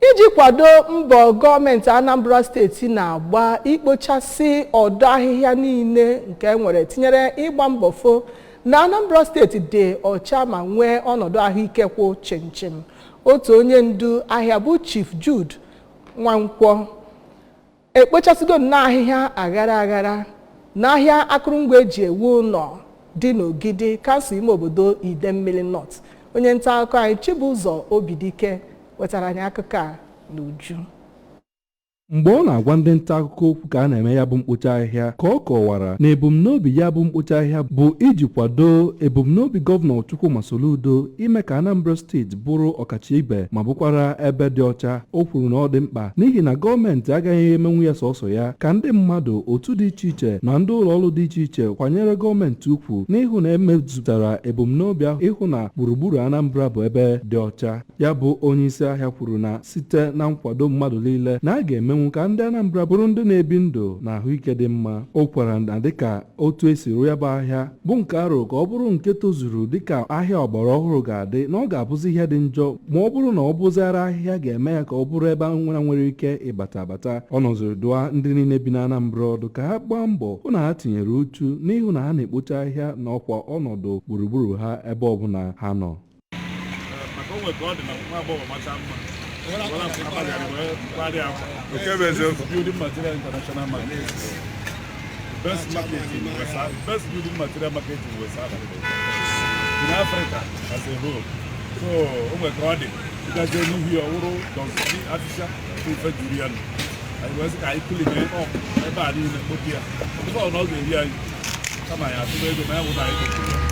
Iji kwado mbọ gọọmenti Anambra Steeti na-agba ikpochasị ọdọ ahịhịa niile nke enwere, tinyere ịgba mbọ fo na Anambra Steeti dị ọcha ma nwee ọnọdụ ahụike kwụ chimchim, otu onye ndu ahịa bụ Chief Jude Nwankwọ ekpochasịgo nnọọ ahịhịa aghara aghara n'ahịa akụrụngwa eji ewu ụlọ dị n'Ogidi, kansụl ime obodo Idemmili North. Onye nta akụkọ anyị Chibụzọ Obidike wetara anyị akụkọ a n'uju. Mgbe ọ na-agwa ndị nta akụkọ okwu ka a na-eme ya bụ mkpocha ahịhịa, ka ọ kọwara na ebumnobi ya bụ mkpocha ahịhịa bụ iji kwado ebumnobi Gọvanọ Chukwuma Soludo ime ka Anambra Steeti bụrụ ọkacha ibe ma bụkwara ebe dị ọcha. O kwuru na ọ dị mkpa n'ihi na gọọmenti agaghị emenwu ya sọsọ ya, ka ndị mmadụ, otu dị iche iche na ndị ụlọ ọrụ dị iche iche kwanyere gọọmenti ukwu n'ịhụ na emezupụtara ebumnobi ahụ ịhụ na gburugburu Anambra bụ ebe dị ọcha. Ya bụ onye isi ahịa kwuru na site na nkwado mmadụ niile na a ga-emenwu ka ndị Anambra bụrụ ndị na-ebi ndụ na ahụike dị mma. O kwara na dịka otu esi rụọ ya bụ ahịa bụ nke arụ ka ọ bụrụ nke tozuru dịka ahịa ọgbara ọhụrụ ga-adị, na ọ ga-abụzi ihe dị njọ ma ọ bụrụ na ọ bụziara ahịhịa ga-eme ya ka ọ bụrụ ebe nwere nwere ike ịbata abata. Ọ nọziri dụa ndị niile bi na Anambra ọdụ ka ha gbaa mbọ hụ na ha tinyere uchu n'ihu na ha na-ekpocha ahịhịa na ọkwa ọnọdụ gburugburu ha ebe ọbụla ha nọ. Maka o nwere ka ọ dị na nwa agbọghọ macha mma wee kparịa akwa. Nke bụ eziokwu. Building Material International Market, best market in West Africa, best building material market in West Africa, in Africa as a whole. So o nwere ka ọ dị, ịgazie n'ihu ya, ọwụrụ dọzi afịfịa ife juru ya nụ. Anyị wee sị ka anyị clean up ebe a niile, kpopu ya. Ọbụzọ na ọ ga-eri anyị kama anyị atụba ego, ma ya bụ na anyị kpopuru ya.